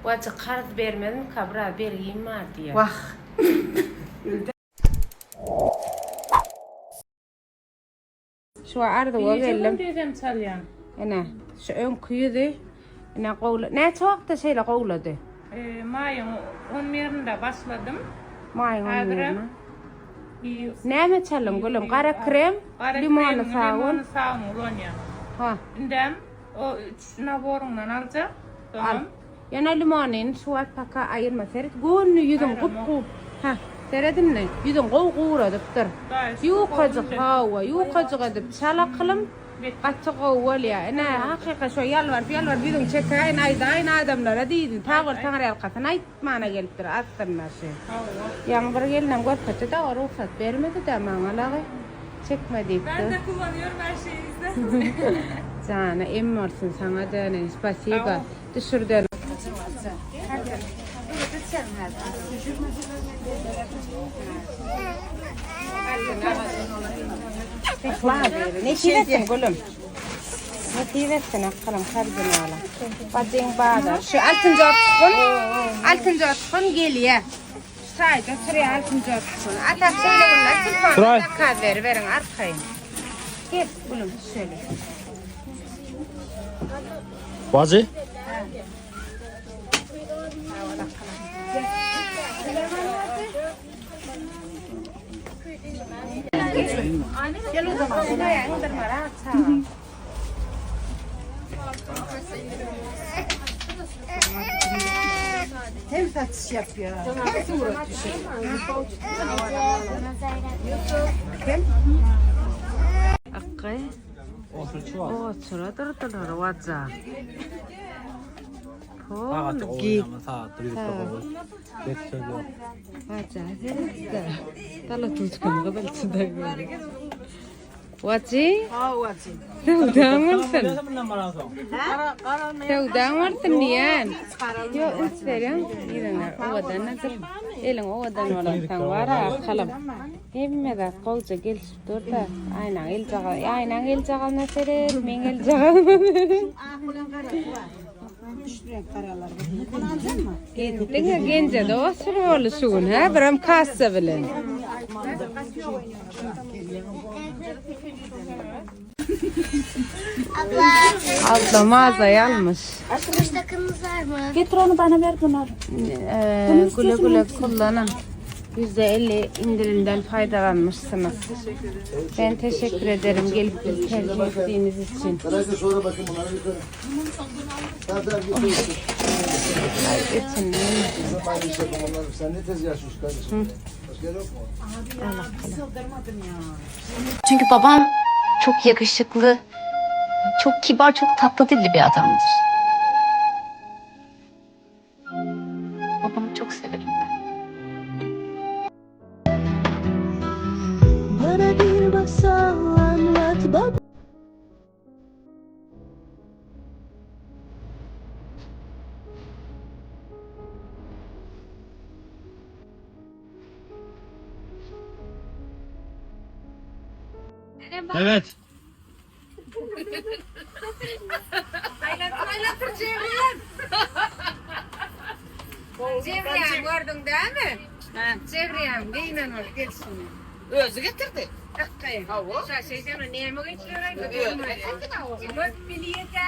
Wajy karz bermezmika biraz bergim bar diýýär. Wah. Şu arzuwa geldim. Gije-gündizem çalýan. Ine, şu öňki ýüzi ine gowla. Näçe wagtda şeýle gowlady? Maýyň on birinde başladym. Maýyň on Häzirem birinde. Näme çalyň gülüm? Gara krem, Gara limonly kremini, sabun. limonly sabun ulanýan. Ha. Indem o üç naboryňdan aljak. Al. Soňam Ýöne limonyny şu wagt paka aýyrma. Seret, göni ýüzüň gup-gu. Hä, seret indi. Ýüzüň gowy guradypdyr. Ýukajyk, hawa, ýukajyk edip çala kylym gaty gowy bolýar. Ine, hakyky şo ýalbaryp-ýalbaryp ýüzüňi çekäýin, aýdaýyn adamlara diýdim. Sag bol, taňryýalkasyn aýtmana gelipdir aslynda şu. Ýaňy bir gelinem görkezdi-de, o rugsat bermedi-de maňa lagy. Çekme diýipdir. Ben-de kullanıyorum her şeyinizi. Jana em bolsun saňa döneýin. Spasiba. Düşürden. Nesip etsin gülüm. Nesip etsin akylym kardinala. Bajyň bazar. Şu altynjy otgun. Altynjy otgun gelýä. Şu taýda oturýa altynjy otgun. Atak şeýle günler telefona zakaz beriberiň arkaýyn. Gel gülüm düşeli. Bajy. Hem satış yapıyor. Hem surat düşüyor. Kim? Akgay. Otura durdular waja. Sagat gowy, sagat bir gowy. Bet söz ýok. Waja seretdi. Dala tuçkam gyzyl çyda göre. Wajy? Ha wajy. Söwdaň bolsun. Söwdaň bolsun diýen. Ýok, üns berýän. Ýüzüňe owadan adyr. Eliň owadan bolansoň bar akalym. Hemme zat gowja gelişip dur-da. Aýnaň eljagaz, aýnaň eljagazyna seret, meň eljagazyma seret. Ak bilen garasy bar. Üç renk garalar bar. Bunu aljakmy? Diňe Genje dostur boldy şu gün, hä? Birem kassa bilen. Abla mazaýy almyş. Gümüş takımız var mı? Getir onu bana ver bunu. Ee, güle güle kullanın. %50 indirimden faydalanmışsınız. Ben teşekkür ederim gelip bizi tercih ettiğiniz için. Merak sonra bakın bunlara yukarı. Tamam tamam getir. Ay, geçin. Bizim aynı iş yapalım onlar. Sen ne tezgah sus kardeşim? Başka yer yok mu? Çünkü babam çok yakışıklı, çok kibar, çok tatlı dilli bir adamdır. Babamı çok severim ben. Bana bir masal anlat baba. Evet. Aýlatdyr Jewriýem. Jewriýem gördüň dämi? Jewriýem geýnen bolup gelşini. Özü getirdi. Akgaý. Hawa. Şa şeýdeme näme getirýär? Köp bilýär-dä.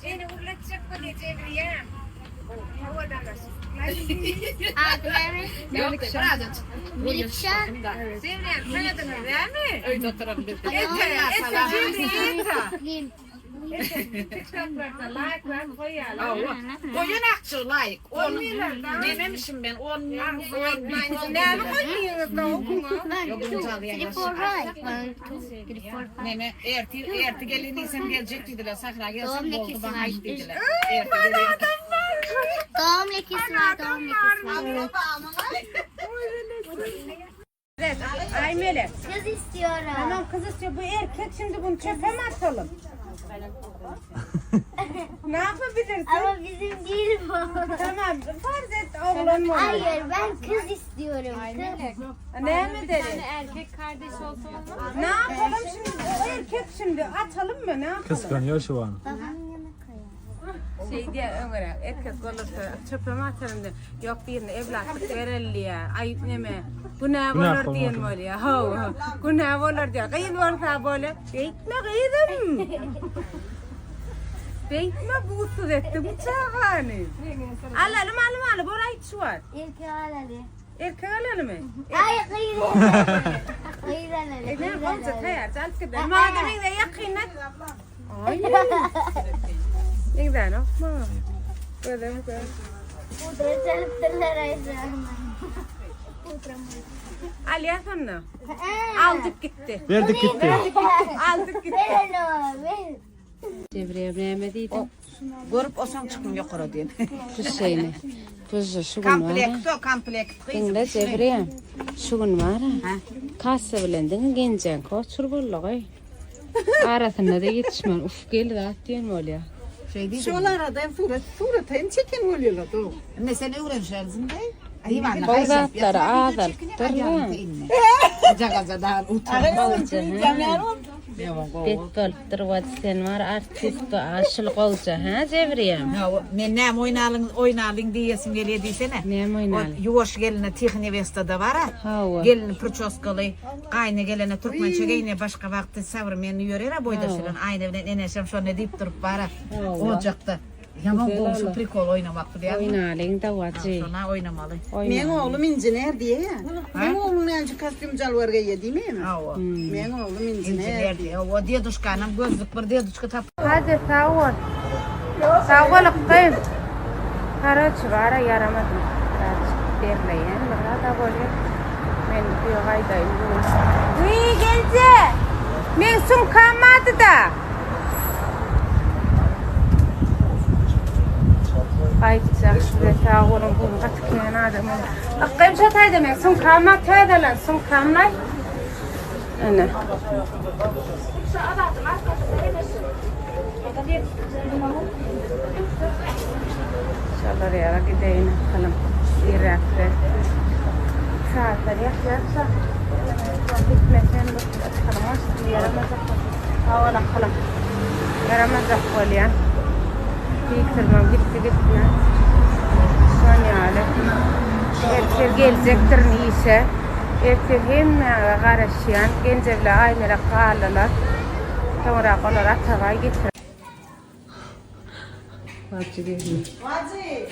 Seni gürletjek bolýar Jewriýem. Adı Melikşah. Jewriýem tanadyňyz dämi? Öýde oturan bir. Ete, ete Jewriýem ete. Lim. TikToklarda like like goýýarlar. Goýun akçy like. On dememişim ben. On Näme goýýaňyz da okuňa? Three, four, five. One, two, three, four, five. Neme erti erti gelin diýsem geljek diýdiler. Sahra Doğum gelsem boldy lekesi bana var. aýt diýdiler. Erti gelin. Doğum lekesi var. Doğum lekesi var. Evet, Ay Melek. Kız istiyorum. Tamam kız istiyor. Bu erkek şimdi bunu çöpe mi atalım? ne yapabilirsin? Ama bizim değil bu. Tamam farz et oğlan mı? Hayır ben kız istiyorum. Kız. Ne mi derim? Erkek kardeş olsa olmaz Ne yapalım şimdi? O erkek şimdi atalım mı? Ne yapalım? Kıskanıyor şu an. Babamın yanına koyalım. Şeý diýýär öňüräk, erkek bolursa çöpem ataryn diýýär. Ýok birine evlatlyk bereli diýýär. Aý neme, günä bolar diýen bolýar. Hawa, günä bolar diýýär. Gyz bolsa bolýar. Beýtme gyzym. Beýtme butsuz etdiň bu çagany. Alalym almaly bor aýt şu wagt. Erkek alaly. Erkek alalymy? Ay gyz. Gyz alaly. E, ne gowja taýýarja alyp gidelim. Madem meňze ýakynda. Aý. Meňzänok maňa. Gözüm göz. Pudra çalypdyrlar Ayşe. Pudra mı? Alýas onda. Aldyk gitdi. Verdik gitti. Aldyk gitti. Ver onu ver. Cebriye näme diýdiň? Görüp olsaň çykyň ýokara diýen. Bu şeyini. Bu şu gün var. Komplekt o komplekt gyzym. Diňle Cebriye. Şu gün var. Kassa bilen diňe genjeň koçur boldy. Arasynda da ýetişmän uf gel zat diýen bolýar. Şey diýdim. Şol arada hem surat, surat hem çeken bolýarlar do. Ne sen öwrenşersiň de. Diwana Gowy zatlary azalypdyr da. Jagajadan utan. Bet bolupdyr wad sen var artist aşyl gowja ha Cebriye. Men näme oýnalyň, oýnalyň diýesim gelýär diýsene. Näme oýnalyň? Ýuwaş geline Tih Nevestada bar a. Hawa. Gelin prçoskaly, gaýny gelene türkmençe geýinýär, başga wagty sowremenny ýörýär a boýdaşy bilen. Aýna bilen eneşem şonda diýip durup bar a. Ojakda. Ýaman gowy şu prikol oýnamak bilýärmi? Oýnalyň da wajy. Şona oýnamaly. Meň oglum inžener diýýär. Meň oglum näme kostýum jalbar geýýär diýmeýärmi? Hawa. Meň oglum inžener. Inžener diýýär. O deduškanam gözlük bir deduška tap. Hadi sag bol. Sag bol ykgyn. Karoçi bara ýaramadym. Birazjyk derleýän bir zada bolýar. Men öýe gaýdaýyn bu gün. Wiý gelje! Meň sumkam bardy-da. Gaýtjak size sag boluň bu gün gaty kän adam boldy. Ykgyn şo taýda meň sumkam bar täzelen sumkamlaý. Ene. Şolar ýaly gideýin bakalym. Irräkde. Saatlar ýatýarsa. Gitmesem bakalym açsyn ýaramajak. Sag bakalym. Ýaramajak bolýan. Diýdirmem gitdi gitme. Şon ýaly. Ertir geljekdirin işe. Ertir hemmäňize garaşýan. Genje bile Aýmelek galdylar. Soňrak olar Atabaý getirer. Wajy geldi. Wajy!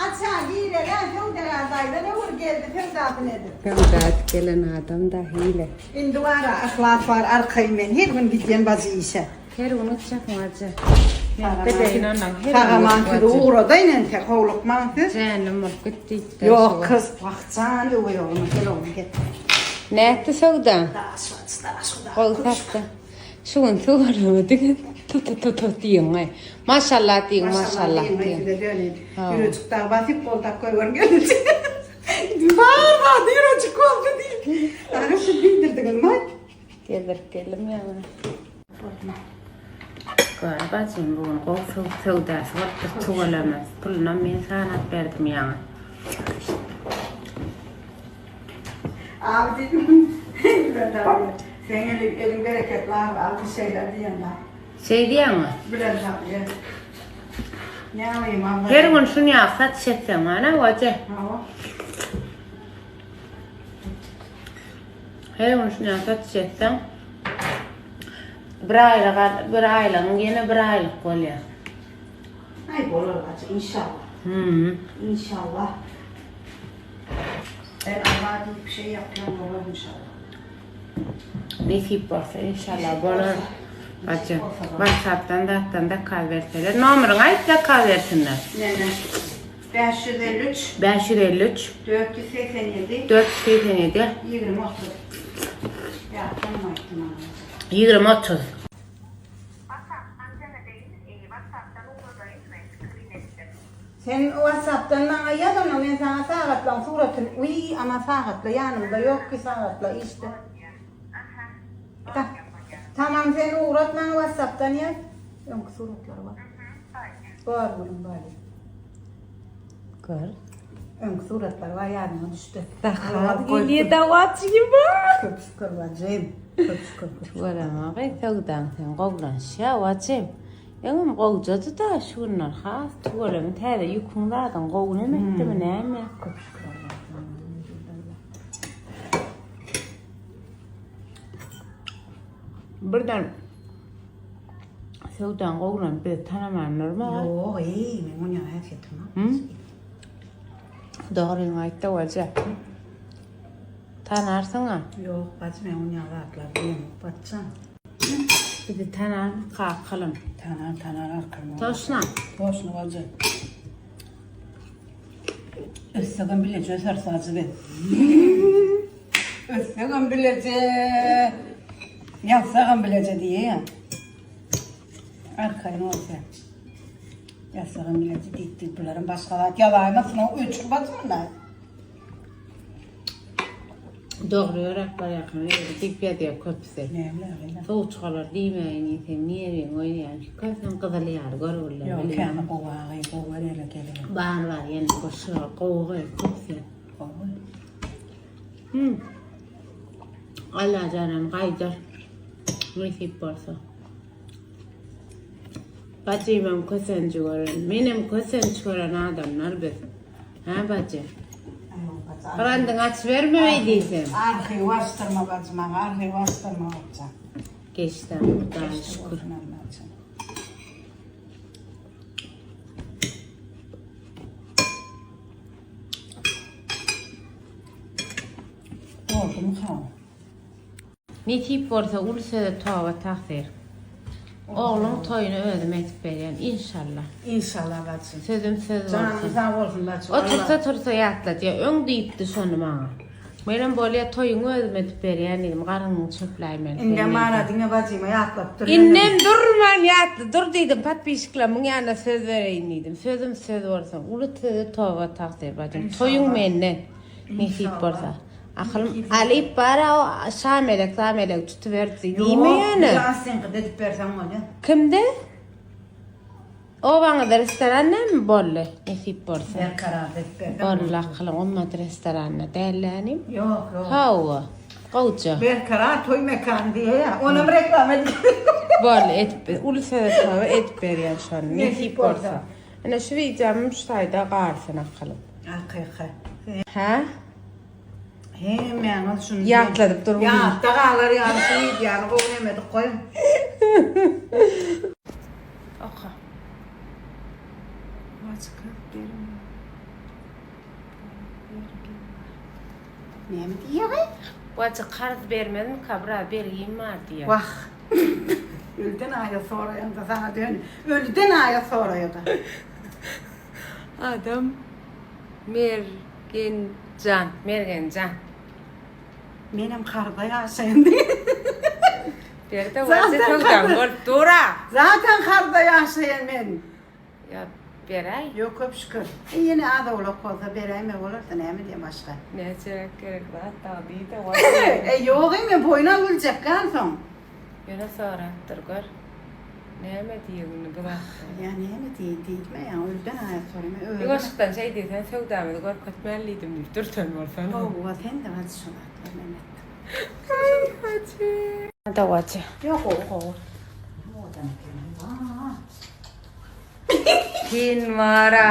Aça girele Söwdagär daýza ne bir geldi söwdasyny edip. Söwda edip gelen adam da hile. Indi bara yhlas bar arkaýyn men her gün gidýän bajy işe. Her gün gitjekmi bajy? Men gideýin ondan her gün. Sagaman sizi ugradaýyn entek howlukmaň siz. Jähennem bolup git diýipdir. Ýok kyz wah jan öweý ogluma gel oglum gel. Nätdi söwda? Daş bajy daş huda. Gowy satdy. Şu gün suwarlama diňe tu tu tu tu diýiň. Maşallah diýiň maşallah diýiň. Size döneýin. Ýürejik dagy basyp goldap goýberin gelinje. Bar bar ýürejik boldy diýip. Aga şu diýdirdiňizmi? Gezdirip geldim ýaňy. Gör bajym bu gün gowy söwdasy bolupdyr tüweleme. Pulunam men sanap berdim ýaňy. Abi diýdim. Seň eliň eliň bereketli abi al bir şeyler diýen da. Şeý diýýäňmi? Bilen tabi. Näme abla? Her gün şuny ýaly satyş etseň ana hoja. Hawa. Her gün şuny ýaly satyş etseň bir aýlyk bir aýlygyň ýene bir aýlyk bolýar. Ay bolar bacı inşallah. Hmm. İnşallah. Ben Allah deyip bir şey yapıyorum olur inşallah. Nesip bolsa inşallah bolar. Bacı, WhatsApp'dan zatdan dakal berseler. Nomeryňy aýt dakal bersinler. Nene? 553 553 487 487 20 30. Ya tamam aýtdym ana. 20 30. Sen WhatsApp'dan maňa ýaz onda men saňa sagatlaň suratyny wiý ama sagatla ýanymda ýok ki sagatla işde. Ta tamam sen ugrat maňa WhatsApp'dan ýaz. Öňki suratlar bar. Bar gülüm bar. Gör. Öňki suratlar bar ýadyma düşdi. Rahat gelýär dawaçy bar. Köp şükür bajym. Köp şükür. Tüweleme gyz söwdaň sen gowlanşýa wajym. Öňem gowjady-da, şu günler has tüweleme täze ýüküň zadyň gowy neme etdimi näme? Köp şükür Allah'a. Birden söwdaň gowulanyp bizi tanaman durma. Ýok, eý, men onýa häsiýetim ýok. Hı? Dogryňy aýt-da, goja. Tanarsyň-a. Ýok, bajy, men onýa zatlar bilemok, baçjan. Bizi tanarmyka akylym? Tanar, tanar akylym. Toşna. Toşna, bajy. Össegem bileje öseris bajy biz. Össegem bileje, ýatsagam bileje diýýä. Arkaýyn ol sen. Ýatsagam bileje diýip diýip bularam başga zat ýazaýmasyn, o öçür bajy bunlar. Dogry ýöräp barýarkaň öýde diýip ýazýar köpüsi. Näme? Sowçugalar diýmäýin diýseň nirýeň oýnaýan kösem gyzyl ýaly görgüliler. Ýok, käni gowy agy, gowy ele gelin. Bar bar ýene goşa gowy gyz köpüsi. Gowy. Hmm. Allajanam gaýdar. Nesip bolsa. Bajymam kösenji gören, menem kösenç gören adamlar biz. Hä bajy? Brandyňy açyberme diýsem. Arhiw açdyrma bajy maňa, arhiw açdyrma bajy. Geçdi Hudaýa şükür. Boldumy ha? Nesip bolsa uly söze toba tagsyr. Ogluň toýuny özüm edip berýän inşallah. Inşallah bacym. Sözüm söz bolsun. Janyň sag bolsun bacym. Otursa tursa ýatladýa. Öň diýipdi şony maňa. Menem bolýa toýuňy özüm edip berýän diýdim. Garnyňy çöpläýmeli sen Indem diýdim. mana diňe bajyma ýatlap dur. Indem durman ýatla dur diýdim. Podpisçiklerimiň ýanynda söz bereýin diýdim. Sözüm söz bolsun. Uly söze toba tagsyr bacym. Toýuň menden. Nesip bolsa. Akylym alyp bara o şamelek zamelek tutuberdi diýme ýöne. Ýok, biraz seňkide edip berseň bolýa. Kimde? Obaňyzda restoran näme boldy? Nesip bolsa. Berkararda edip berseň. Boldy akylyň ummat restoranda dällänim. Ýok, ýok. Hawa. Gowja. Berkarar toý mekany diýýä. Onam reklama edip. Boldy edip uly söze toba edip berýän şony. Nesip bolsa. Ine şu wideomym şu taýda galsyn akylym. Hakyky. Hä? Hemmäňiz şuny Ýatladyp dur. Ýatda galar ýaly şu wideony gowy nemedik goýuň. Oka. Näme diýýär? Wajy karz bermezmika biraz bergim bar diýýär. Wah. Ölüden aýa soraýanda saňa dön. Ölüden aýa soraýada. Adam Mergenjan, Mergenjan. Menem karda ýaşaýan diýip. Berde wajy söwdaň bolup dur-a. Zaten karda ýaşaýan men. Ýa beräý. Ýok köp şükür. E ýene az-owlak bolsa beräýme bolarsa näme diýen başga. Näçeräk gerek zat dagy diý-de E ýog-eý men boýun alyp biljekkä onsoň. Ýöne sorapdyr gör. Näme diýegini bu zatda. Ýa näme diýeýin diýdimä ýa ölden aýat soraýyn men özüm. Ýuwaşlykdan şeý diýsen söwdamyzy görkezmäli diýdim diýip dürten bolsana. Howwa sen-de bajy şo zatlar näme etdiň. Aý bajy. Dawajy. Ýok gowy gowy. Owadan eken. Wah. Sen wara.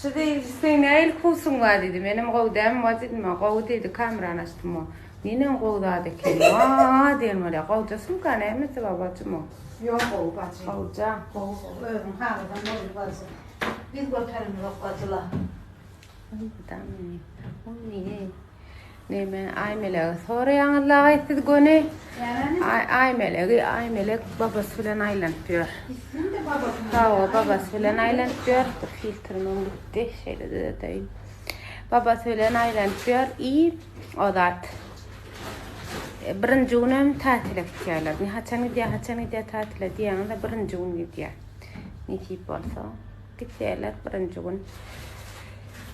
Şu diýdi, seň nähili wkusyň bar diýdi. Menem gowy dälmi bar diýdim. Gowy diýdi, kamerany açdym. Neneň gowy zat eken. Wa diýen bolýar. Gowja sumka nämesi bar bajym o? Ýok gowy bajy. Gowja. Gowy gowy. Özüň halasaň boldy bajy. Biz göterimizok bajyla. Neme Aýmelegi soraýaňyzlagaý siz göni. Aýmelegi Aýmelek babasy bilen aýlanyp ýör. Hawa babasy bilen aýlanyp ýör. Dur filtrim gitdi. Şeýle düzedeýin. Babasy bilen aýlanyp ýör. I o zat. E, birinji günem tatile gitýärler. Ne haçan gidýär, haçan gidýär tatile diýýäňiz-de birinji gün gidýär. Nesip bolsa. Gitýärler birinji gün.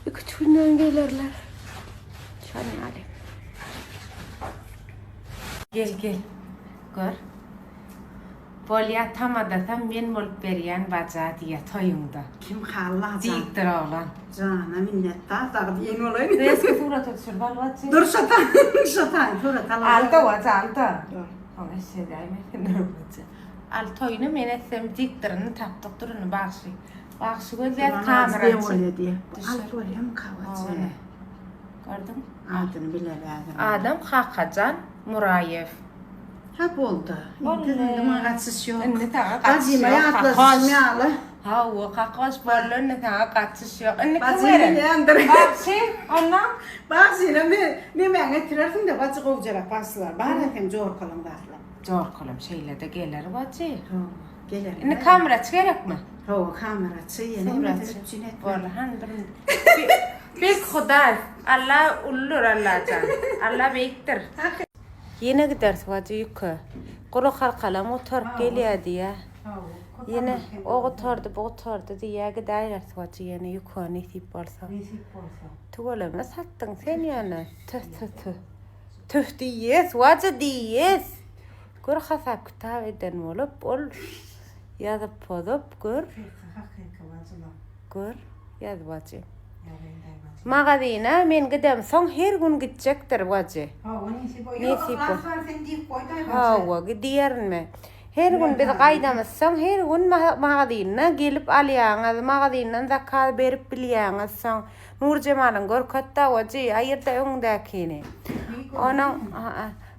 Iki-üç günden gelerler. Şonuň ýaly. Gel, gel. Gör. Bolýa tamadasam men bolup berýän baja diýýä toýuňda. Kim halla jan. Diýipdir oglan. Jana minnetdar dagy diýen bolaýyn. Reski surata düşürip al bajy. Dur şatan, şatan surat al. Alda bajy alda. Dur. Oňa şeýdäýmesin bajy. Al toýuny men etsem diktoryny tapdyk dur indi bagşy. Bagşy gözleýär kameraçy. Alyp bolýarmy kawaçy? Gördüň? Adyny bileli häzir. Adam Kakajan Muraýew. Ha boldy. Indi indi maňa gaçyş ýok. Indi saňa gaçyş Gadyma ýok. ýatlaşyşym ýaly. Hawa, kakoş boldy indi saňa gaçyş ýok. Indi kim Bajy gerek? bilýändir. Bagşy, ondan Bagşyny ne nemäňe getirersiň-de bajy gowjalap bagşylar bar eken jorkalan zatlar. Jorkalam şeýle-de geler bajy. Hawa, geler. Indi kameraçy gerekmi? Hawa, kameraçy ýene hemmesini üpjün etmeli. Boldy, hany bir Beýik Hudaý, Alla uludyr Allajan. Alla beýikdir. Ýene gideris bajy ýüke. Gulak halkalam gutaryp gelýä diýýä. Ýene o gutardy, bu gutardy diýýä, gidäýeris bajy ýene ýüke nesip bolsa. Nesip bolsa. Tüweleme satdyň sen ýöne. Tüh tüh tüh. Tüh diýýäs bajy diýýäs. Gör hasap kitap eden bolup ol ýazyp pozup gör. Hakyky bajylar. Gör ýaz bajy. Magazyna men gidemsoň her gün gitjekdir bajy. Hawa nesip bolsa. Nesip Ýok bolsa. yhlas bar sen diýip goýdaý bajy. Hawa gidýärin men. Her gün biz gaýdamyzsoň her gün magazyna gelip alýaňyz, magazyndan zakaz berip bilýäňiz soň. Nurjemalyň görkezda bajy, aýyrda öňdäkini. Onuň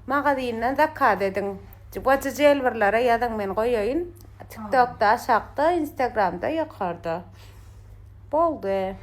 magazyndan zakaz ediň. Bajy jelbirlere ýazyň men goýaýyn. Tiktokda aşakda, instagramda ýokarda. Boldy.